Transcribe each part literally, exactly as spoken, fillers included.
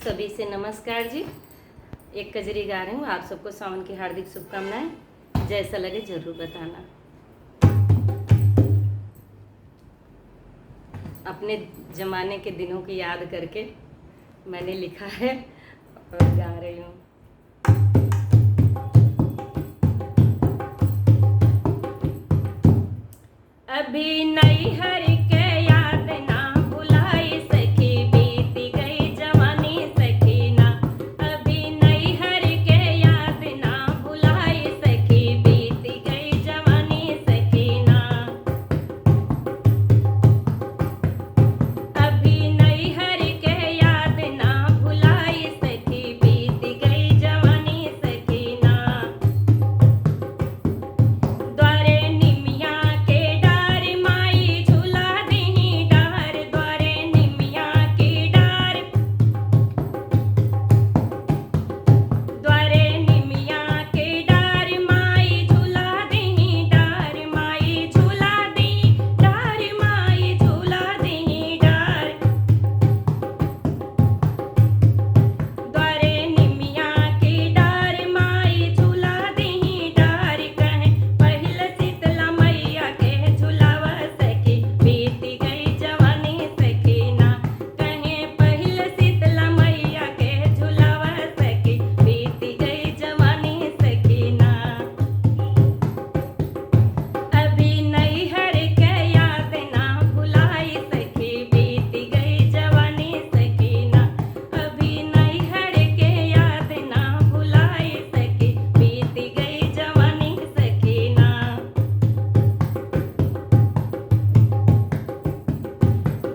सभी से नमस्कार जी। एक कजरी गा रही हूँ, आप सबको सावन की हार्दिक शुभकामनाएं। जैसा लगे जरूर बताना। अपने जमाने के दिनों की याद करके मैंने लिखा है और गा रही हूँ। अभी नैहर के याद ना भुलाई सखी, बीत गई जवानी सखी ना। अभी नैहर के याद ना भुलाई सखी, बीत गई जवानी सखी ना। अभी नैहर के याद ना भुलाई सखी, बीत गई जवानी सखी ना। द्वारे निमिया के डार माई झूला दिही डार, द्वारे निमिया के डार। द्वारे निमिया के डार माई झूला दिही डार, माई झूला दिही डार, माई झूला दिही डार। द्वारे निमिया के डार माई झूला दिही डार, कहे पहिल शीतला मैया के झुलावा सखी, बीत गई जवानी सखी ना। कहे पहिल शीतला मैया के झुलावा सखी, बीत गई जवानी सखी ना। अभी नैहर के याद ना भुलाई सखी, बीत गई जवानी सखी ना। अभी नैहर के याद ना भुलाई सखी, बीत गई जवानी सखी ना।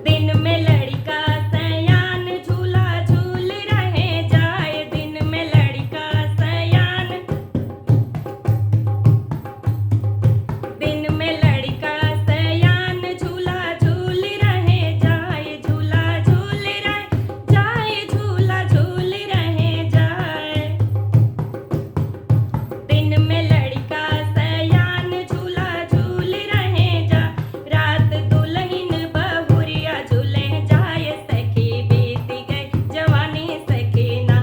दिन में लड़िका सयान झूला झूल रहे जाए, दिन में लड़िका सयान, दिन में लड़िका सयान झूला झूल रहे जाए, झूला झूल रहे जाए, झूला झूल रहे जाए। दिन में लड़िका सयान झूला झूल रहे जा, रात दुलहिन बहुरिया झूले जाए सखी, बीत गई जवानी सखी ना।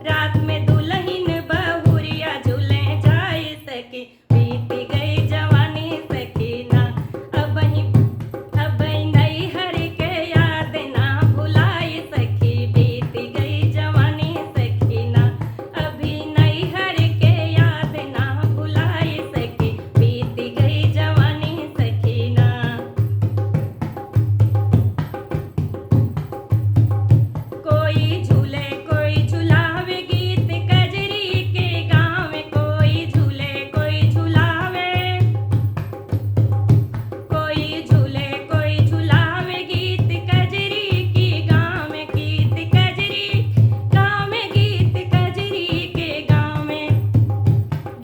रात में दुलहिन बहुरिया झूले जाए सखी, बीत गई जवानी सखी ना। अबहीं, अबहीं नैहर के याद ना भुलाई सखी, बीत गई जवानी सखी ना। अभी नैहर के याद ना भुलाई सखी, बीत गई जवानी सखी ना। कोई झूले कोई झुलावे गीत कजरी के गाँव, कोई झूले कोई झुलावे। कोई झूले कोई झुलावे गीत कजरी के गाँव, गीत कजरी गाँव, गीत कजरी के गाँव।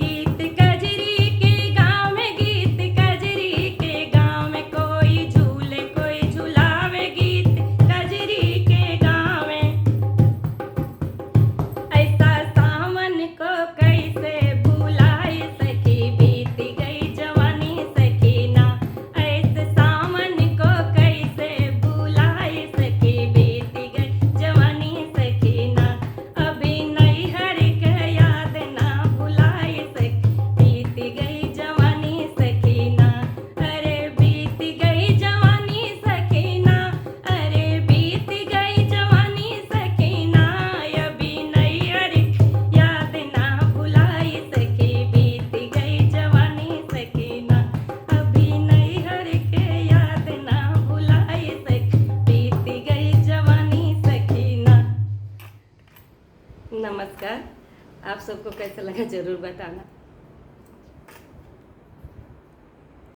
गीत कजरी के गाँव, गीत कजरी के गाँव, कोई झूले कोई झुलावे गीत कजरी के गाँव। ऐसा सावन को कैसे भुलाए सखी, बीत गई जवानी सखी ना। ऐसे सावन को कैसे भुलाए सखी, बीत गई जवानी सखी ना। अभी नैहर के याद ना भुलाई सखी, बीत गई जवानी सखी ना। अरे बीत गई जवानी सखी ना, अरे बीत गई जवानी सखी ना। अभी नैहर के याद ना भुलाई सखी, बीत गई जवानी सखी ना। अभी नैहर के याद ना भुलाई सखी, बीत गई जवानी सखी ना। नमस्कार, आप सबको कैसा लगा जरूर बताना।